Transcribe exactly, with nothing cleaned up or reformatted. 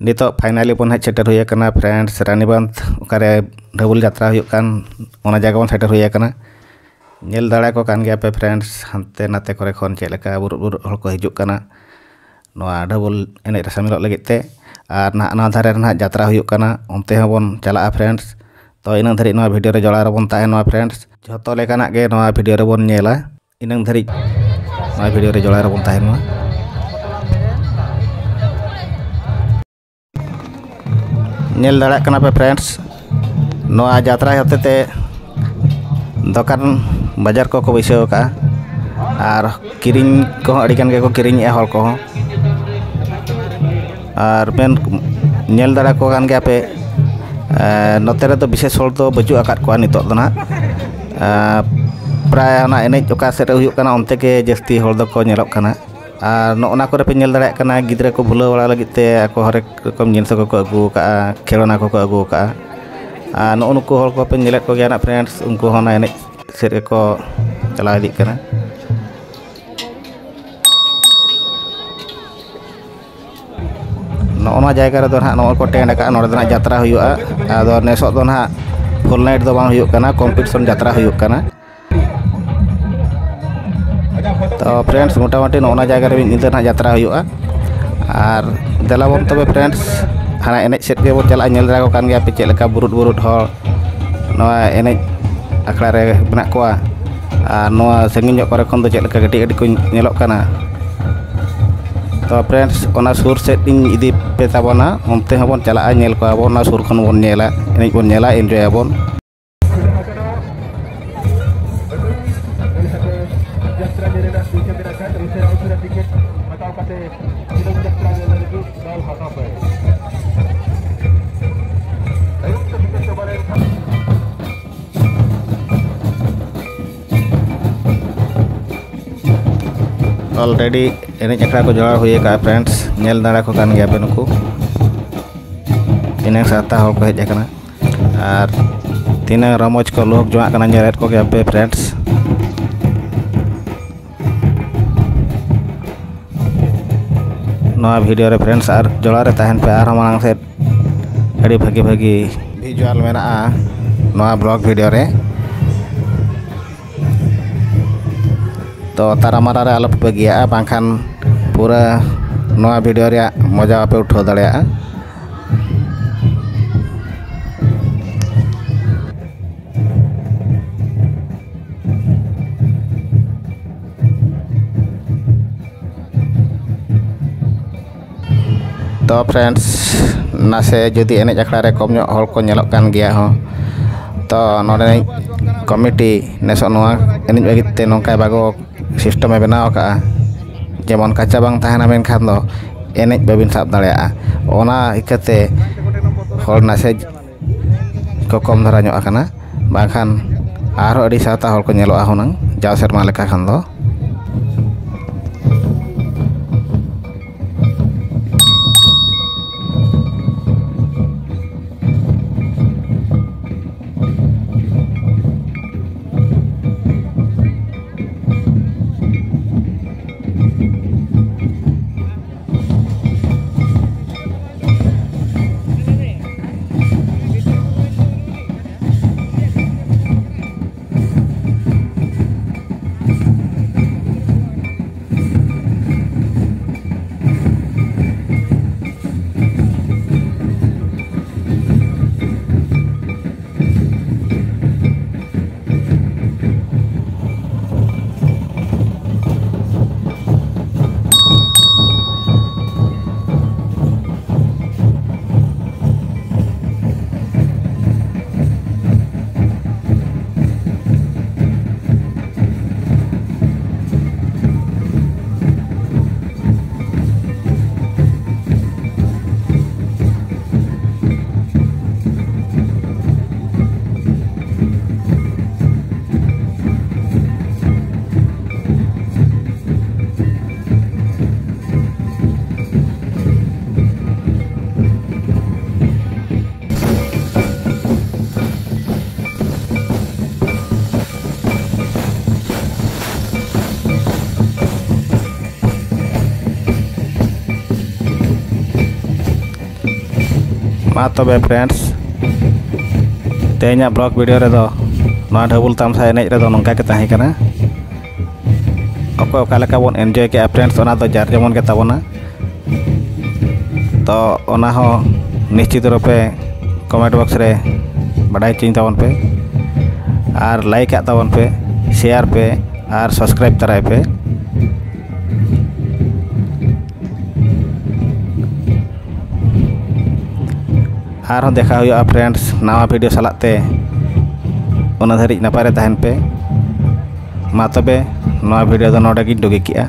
ᱱᱤᱛᱚᱜ finally ᱵᱚᱱ ᱦᱮᱡ ᱥᱮᱴᱮᱨ ᱦᱩᱭ ᱟᱠᱟᱱᱟ friends, ᱨᱟᱱᱤᱵᱟᱸᱫᱷ, ᱚᱠᱟᱨᱮ ᱰᱷᱟᱹᱵᱩᱞ ᱡᱟᱛᱨᱟ ᱦᱩᱭᱩᱜ ᱠᱟᱱ, ᱚᱱᱟ ᱡᱟᱭᱜᱟ ᱵᱚᱱ ᱥᱮᱴᱮᱨ ᱦᱩᱭ ᱟᱠᱟᱱᱟ᱾ ᱧᱮᱞ ᱫᱟᱲᱮᱭᱟᱠᱚ ᱠᱟᱱ ᱜᱮᱭᱟ ᱯᱮ friends, ᱦᱟᱱᱛᱮ ᱱᱟᱛᱮ ᱠᱚᱨᱮ ᱠᱷᱚᱱ ᱪᱮᱫ ᱞᱮᱠᱟ ᱵᱩᱨᱩᱫ ᱵᱩᱨᱩᱫ ᱦᱚᱲ ᱠᱚ ᱦᱤᱡᱩᱜ ᱠᱟᱱᱟ ᱱᱚᱣᱟ ᱰᱷᱟᱹᱵᱩᱞ ᱮᱱᱮᱡ ᱨᱮ ᱥᱟᱢᱤᱞᱚᱜ ᱞᱟᱹᱜᱤᱫ ᱛᱮ᱾ ᱟᱨ ᱱᱟᱦᱟᱜ ᱱᱚᱣᱟ ᱫᱷᱟᱨᱮ ᱨᱮ ᱱᱟᱦᱟᱜ ᱡᱟᱛᱨᱟ ᱦᱩᱭᱩᱜ ᱠᱟᱱᱟ, ᱚᱱᱛᱮ ᱦᱚᱸᱵᱚᱱ ᱪᱟᱞᱟᱜᱼᱟ friends᱾ ᱛᱚ ᱤᱱᱟᱹᱝ ᱫᱷᱟᱹᱨᱤᱡ ᱱᱚᱣᱟ video ᱨᱮ ᱡᱚᱲᱟᱣ ᱨᱮᱵᱚᱱ ᱛᱟᱦᱮᱱ ᱢᱟ friends᱾ ᱡᱷᱚᱛᱚ ᱞᱮᱠᱟᱱᱟᱜ ᱜᱮ ᱱᱚᱣᱟ video ᱨᱮᱵᱚᱱ ᱧᱮᱞᱟ᱾ ᱤᱱᱟᱹᱝ ᱫᱷᱟᱹᱨᱤᱡ ᱱᱚᱣᱟ video ᱨᱮ ᱡᱚᱲᱟᱣ ᱨᱮᱵᱚᱱ ᱛᱟᱦᱮᱱ ᱢᱟ᱾ ᱧᱮᱞ ᱫᱟᱲᱮᱭᱟᱜ ᱠᱟᱱᱟ ᱯᱮ friends, ᱱᱚᱣᱟ ᱡᱟᱛᱨᱟ ᱦᱚᱛᱮ ᱛᱮ ᱫᱚᱠᱟᱱ ᱵᱟᱡᱟᱨ ᱠᱚᱠᱚ ᱵᱟᱹᱭᱥᱟᱹᱣ ᱟᱠᱟᱫᱼᱟ ᱟᱨ ᱠᱤᱨᱤᱧ ᱠᱚᱦᱚᱸ ᱟᱹᱰᱤ ᱜᱟᱱ ᱜᱮᱠᱚ ᱠᱤᱨᱤᱧᱮᱫᱼᱟ ᱦᱚᱲ ᱠᱚᱦᱚᱸ᱾ ᱟᱨ ᱢᱮᱱ ᱧᱮᱞ ᱫᱟᱲᱮ ᱠᱚ ᱠᱟᱱ ᱜᱮᱭᱟ ᱯᱮ, ᱮ, ᱱᱚᱛᱮ ᱨᱮᱫᱚ ᱵᱤᱥᱮᱥ ᱦᱚᱲ ᱫᱚ ᱵᱟᱹᱪᱩᱜ ᱟᱠᱟᱫ ᱠᱚᱣᱟ ᱱᱤᱛᱚᱜ ᱫᱚ ᱱᱟᱦᱟᱜ᱾ ᱮ, ᱯᱨᱟᱭ ᱚᱱᱟ ᱮᱱᱮᱡ ᱚᱠᱟ ᱥᱮᱫ ᱨᱮ ᱦᱩᱭᱩᱜ ᱠᱟᱱᱟ, ᱚᱱᱛᱮ ᱜᱮ ᱡᱟᱹᱥᱛᱤ ᱦᱚᱲ ᱫᱚᱠᱚ ᱧᱮᱞᱚᱜ ᱠᱟᱱᱟ᱾ ᱟᱨ ᱱᱚᱜᱼᱚ ᱱᱟ ᱠᱚᱨᱮ ᱯᱮ ᱧᱮᱞ ᱫᱟᱲᱮᱭᱟᱜ ᱠᱟᱱᱟ, ᱜᱤᱫᱽᱨᱟᱹ ᱠᱚ ᱵᱷᱩᱞᱟᱹᱣ ᱵᱟᱲᱟ ᱞᱟᱹᱜᱤᱫ ᱛᱮ ᱟᱠᱚ ᱦᱚᱨᱮᱠ ᱨᱚᱠᱚᱢ ᱡᱤᱱᱤᱥ ᱠᱚᱠᱚ ᱟᱹᱜᱩ ᱟᱠᱟᱫᱼᱟ, ᱠᱷᱮᱞᱱᱟ ᱠᱚᱠᱚ ᱟᱹᱜᱩ ᱟᱠᱟᱫᱼᱟ᱾ ᱟᱨ ᱱᱚᱜᱼᱚ ᱱᱩᱠᱩ ᱦᱚᱲ ᱠᱚᱯᱮ ᱧᱮᱞᱮᱫ ᱠᱚᱜᱮᱭᱟ ᱱᱟᱜ friends, ᱩᱱᱠᱩ ᱦᱚᱸ ᱚᱱᱟ ᱮᱱᱮᱡ ᱥᱮᱫ ᱜᱮᱠᱚ ᱪᱟᱞᱟᱣ ᱤᱫᱤᱜ ᱠᱟᱱᱟ᱾ ᱱᱚᱜᱼᱚ ᱱᱚᱣᱟ ᱡᱟᱭᱜᱟ ᱨᱮᱫᱚ ᱱᱟᱦᱟᱜ ᱱᱚᱜᱼᱚᱭ ᱠᱚ tent ᱟᱠᱟᱫᱼᱟ, ᱱᱚᱰᱮ ᱫᱚ ᱱᱟᱦᱟᱜ ᱡᱟᱛᱨᱟ ᱦᱩᱭᱩᱜᱼᱟ᱾ ᱟᱫᱚ ᱱᱮᱥᱚᱜ ᱫᱚ ᱱᱟᱦᱟᱜ full night ᱫᱚ ᱵᱟᱝ ᱦᱩᱭᱩᱜ ᱠᱟᱱᱟ, competition ᱡᱟᱛᱨᱟ ᱦᱩᱭᱩᱜ ᱠᱟᱱᱟ᱾ ᱛᱚ friends, ᱢᱚᱴᱟᱢᱩᱴᱤ ᱱᱚᱜᱼᱚ ᱱᱚᱣᱟ ᱡᱟᱭᱜᱟ ᱨᱮ ᱢᱤᱫ ᱧᱤᱫᱟᱹ ᱱᱟᱦᱟᱜ ᱡᱟᱛᱨᱟ ᱦᱩᱭᱩᱜᱼᱟ᱾ ᱟᱨ ᱫᱮᱞᱟ ᱵᱚᱱ ᱛᱚᱵᱮ friends, ᱦᱟᱱᱟ ᱮᱱᱮᱡ ᱥᱮᱫ ᱜᱮᱵᱚᱱ ᱪᱟᱞᱟᱜᱼᱟ᱾ ᱧᱮᱞ ᱫᱟᱲᱮ ᱠᱚ ᱠᱟᱱ ᱜᱮᱭᱟ ᱯᱮ ᱪᱮᱫ ᱞᱮᱠᱟ ᱵᱩᱨᱩᱫ ᱵᱩᱨᱩᱫ ᱦᱚᱲ ᱱᱚᱣᱟ ᱮᱱᱮᱡ ᱟᱠᱷᱲᱟ ᱨᱮ ᱢᱮᱱᱟᱜ ᱠᱚᱣᱟ᱾ ᱟᱨ ᱱᱚᱣᱟ ᱥᱟᱺᱜᱤᱧ ᱧᱚᱜ ᱠᱚᱨᱮ ᱠᱷᱚᱱ ᱫᱚ ᱪᱮᱫ ᱞᱮᱠᱟ ᱠᱟᱹᱴᱤᱡ ᱠᱟᱹᱴᱤᱡ ᱠᱚ ᱧᱮᱞᱚᱜ ᱠᱟᱱᱟ᱾ ᱛᱚ friends, ᱚᱱᱟ ᱥᱩᱨ ᱥᱮᱫ ᱤᱧ ᱤᱫᱤ ᱯᱮ ᱛᱟᱵᱚᱱᱟ, ᱚᱱᱛᱮ ᱦᱚᱸᱵᱚᱱ ᱪᱟᱞᱟᱜᱼᱟ, ᱧᱮᱞ ᱠᱚᱣᱟ ᱵᱚᱱ, ᱚᱱᱟ ᱥᱩᱨ ᱠᱷᱚᱱ ᱵᱚᱱ ᱧᱮᱞᱟ, ᱮᱱᱮᱡ ᱵᱚᱱ ᱧᱮᱞᱟ, enjoy ᱟᱵᱚᱱ᱾ Already ᱮᱱᱮᱡ ᱟᱠᱷᱲᱟ ᱠᱚ ᱡᱚᱲᱟᱣ ᱦᱩᱭ ᱟᱠᱟᱫᱼᱟ friends, ᱧᱮᱞ ᱫᱟᱲᱮ ᱠᱚ ᱠᱟᱱ ᱜᱮᱭᱟ ᱯᱮ ᱱᱩᱠᱩ ᱛᱤᱱᱟᱹᱜ ᱥᱟᱶᱛᱟ ᱦᱚᱲ ᱠᱚ ᱦᱮᱡ ᱟᱠᱟᱱᱟ ᱟᱨ ᱛᱤᱱᱟᱹᱜ ᱨᱚᱢᱚᱡᱽ ᱠᱚ ᱞᱩᱦᱩᱠ ᱡᱚᱝᱟᱜ ᱠᱟᱱᱟ, ᱧᱮᱞᱮᱫ ᱠᱚᱜᱮᱭᱟ ᱯᱮ friends᱾ ᱱᱚᱣᱟ ᱵᱷᱤᱰᱤᱭᱳ ᱨᱮ ᱯᱷᱨᱮᱱᱰᱥ ᱟᱨ ᱡᱚᱲᱟᱣ ᱨᱮ ᱛᱟᱦᱮᱱ ᱯᱮ᱾ ᱟᱨᱦᱚᱸ ᱢᱟᱲᱟᱝ ᱥᱮᱫ ᱟᱹᱰᱤ ᱵᱷᱟᱹᱜᱤ ᱵᱷᱟᱹᱜᱤ ᱵᱷᱤᱡᱩᱣᱟᱞ ᱢᱮᱱᱟᱜᱼᱟ ᱱᱚᱣᱟ ᱵᱞᱚᱜ ᱵᱷᱤᱰᱤᱭᱳ ᱨᱮ᱾ ᱛᱚ ᱛᱟᱨᱟᱢᱟᱨᱟ ᱨᱮ ᱟᱞᱚᱯᱮ ᱵᱟᱹᱜᱤᱭᱟᱜᱼᱟ, ᱵᱟᱝᱠᱷᱟᱱ ᱯᱩᱨᱟᱹ ᱱᱚᱣᱟ ᱵᱷᱤᱰᱤᱭᱳ ᱨᱮᱭᱟᱜ ᱢᱚᱡᱟ ᱵᱟᱯᱮ ᱩᱴᱷᱟᱹᱣ ᱫᱟᱲᱮᱭᱟᱜᱼᱟ᱾ ᱛᱚ ᱯᱷᱨᱮᱱᱰᱥ, ᱱᱟᱥᱮ ᱡᱩᱫᱤ ᱮᱱᱮᱡ ᱟᱠᱷᱲᱟ ᱨᱮ ᱠᱚᱢ ᱧᱚᱜ ᱦᱚᱲ ᱠᱚ ᱧᱮᱞᱚᱜ ᱠᱟᱱ ᱜᱮᱭᱟ ᱦᱚᱸ, ᱛᱚ ᱱᱚᱰᱮᱱᱤᱡ ᱠᱚᱢᱤᱴᱤ ᱱᱮᱥᱚᱜ ᱱᱚᱣᱟ ᱮᱱᱮᱡ ᱞᱟᱹᱜᱤᱫ ᱛᱮ ᱱᱚᱝᱠᱟᱭ ᱵᱟᱜᱚ ᱥᱤᱥᱴᱮᱢᱮ ᱵᱮᱱᱟᱣ ᱟᱠᱟᱫᱼᱟ, ᱡᱮᱢᱚᱱ ᱠᱟᱪᱟ ᱵᱟᱝ ᱛᱟᱦᱮᱱᱟ ᱢᱮᱱᱠᱷᱟᱱ ᱫᱚ ᱮᱱᱮᱡ ᱵᱟᱹᱵᱤᱱ ᱥᱟᱵ ᱫᱟᱲᱮᱭᱟᱜᱼᱟ᱾ ᱚᱱᱟ ᱤᱠᱟᱹᱛᱮ ᱦᱚᱲ ᱱᱟᱥᱮ ᱠᱚ ᱠᱚᱢ ᱫᱷᱟᱨᱟ ᱧᱚᱜ ᱟᱠᱟᱱᱟ, ᱵᱟᱝᱠᱷᱟᱱ ᱟᱨᱦᱚᱸ ᱟᱹᱰᱤ ᱥᱟᱶᱛᱟ ᱦᱚᱲ ᱠᱚ ᱧᱮᱞᱚᱜᱼᱟ ᱦᱩᱱᱟᱹᱝ ᱡᱟᱣ ᱥᱮᱨᱢᱟ ᱞᱮᱠᱟ ᱠᱷᱟᱱ ᱫᱚ᱾ ᱢᱟ ᱛᱚᱵᱮ friends, ᱛᱮᱦᱮᱧᱟᱜ vlog video ᱨᱮᱫᱚ ᱱᱚᱣᱟ ᱰᱷᱟᱹᱵᱩᱞ ᱛᱟᱢᱥᱟ ᱮᱱᱮᱡ ᱨᱮᱫᱚ ᱱᱚᱝᱠᱟ ᱜᱮ ᱛᱟᱦᱮᱸ ᱠᱟᱱᱟ᱾ ᱚᱠᱚᱭ ᱚᱠᱟ ᱞᱮᱠᱟ ᱵᱚᱱ enjoy ᱠᱮᱜᱼᱟ friends, ᱚᱱᱟ ᱫᱚ ᱡᱟᱨ ᱡᱮᱢᱚᱱ ᱜᱮ ᱛᱟᱵᱚᱱᱟ᱾ ᱛᱚ ᱚᱱᱟ ᱦᱚᱸ ᱱᱤᱥᱪᱤᱛ ᱨᱩᱯᱮ comment box ᱨᱮ ᱵᱟᱰᱟᱭ ᱦᱚᱪᱚᱧ ᱛᱟᱵᱚᱱ ᱯᱮ, ᱟᱨ like ᱟᱜ ᱛᱟᱵᱚᱱ ᱯᱮ, share ᱯᱮ, ᱟᱨ subscribe ᱛᱟᱨᱟᱭ ᱯᱮ᱾ ᱟᱨᱦᱚᱸ ᱫᱮᱠᱷᱟ ᱦᱩᱭᱩᱜᱼᱟ friends ᱱᱟᱣᱟ video ᱥᱟᱞᱟᱜ ᱛᱮ᱾ ᱚᱱᱟ ᱫᱷᱟᱹᱨᱤᱡ ᱱᱟᱯᱟᱭ ᱨᱮ ᱛᱟᱦᱮᱱ ᱯᱮ᱾ ᱢᱟ ᱛᱚᱵᱮ ᱱᱚᱣᱟ video ᱫᱚ ᱱᱚᱰᱮ ᱜᱤᱧ ᱰᱩᱜᱤ ᱠᱮᱜᱼᱟ᱾